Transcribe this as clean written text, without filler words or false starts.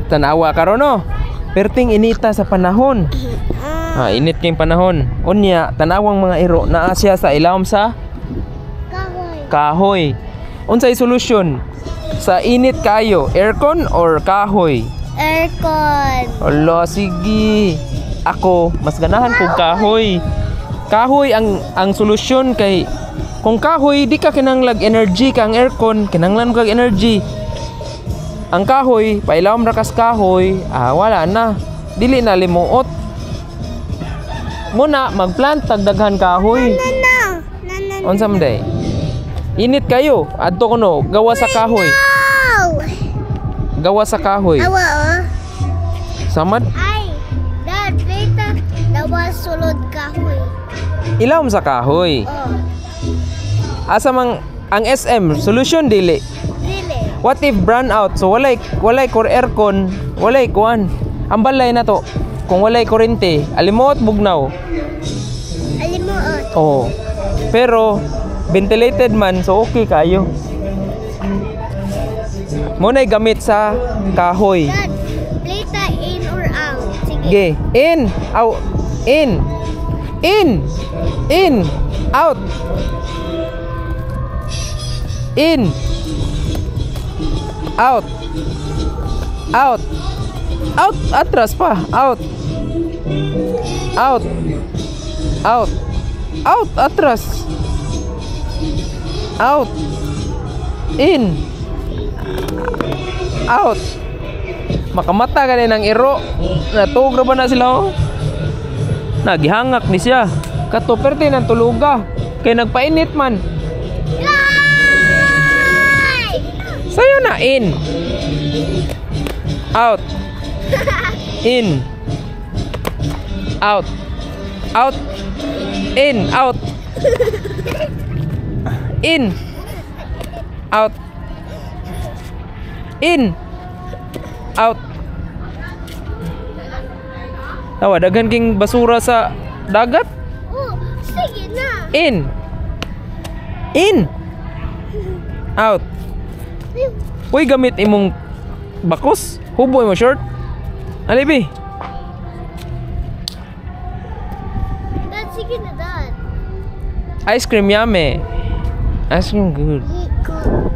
Tanawa karon, no. Perting inita sa panahon. Ah, init kayong panahon. Unya, tanawang mga iro, naa siya sa ilawom sa Kahoy. Kahoy. Unsay solusyon sa init kayo, aircon or kahoy? Aircon. Hala, sige. Ako, mas ganahan kog kahoy. Kahoy ang solusyon kay kung kahoy, di ka kinanglag energy kang aircon, kinanglan kag energy. Ang kahoy, pailawom ra kas kahoy, ah, wala na. Dili na limuot. Muna magplant tag daghan kahoy. Na na. Na na. Unsa man day? Init kayo. Adto kuno, gawa sa kahoy. No! Gawa sa kahoy. Awa oh. Samad. Ay, Dad, later, dawa sulod kahoy. Ilawom sa kahoy. Oh, Asa mang ang SM solution, dili? Dili. What if brown out? So walay core aircon, walay kuan. Ang balay na to. Kung walay kuryente, alimuot, bugnaw. Alimuot. Oh. Pero ventilated man, so okay kayo. Mo na'y gamit sa kahoy. Dad, later in or out. Sige. Ge, in, out, in, in, in, out, in, out, out, out, atras pa, out, out, out, out, atras, out, in, out. Makamata gani ng iro. Natug ra ba na sila, oh? Nagihangak ni siya. Kato perte ng tuluga. Kay nagpainit man. Ay! Sayo na, in. Out. In. Out. Out. In. Out. In. Out. In. Out. Tawa, daghan king basura sa dagat. Oh, sige na. In. In. Out. Uy, gamit imong bakos. Hubo imo short. Alibi. Dad, sige na, Dad. Ice cream yummy. Ice cream good. Iko.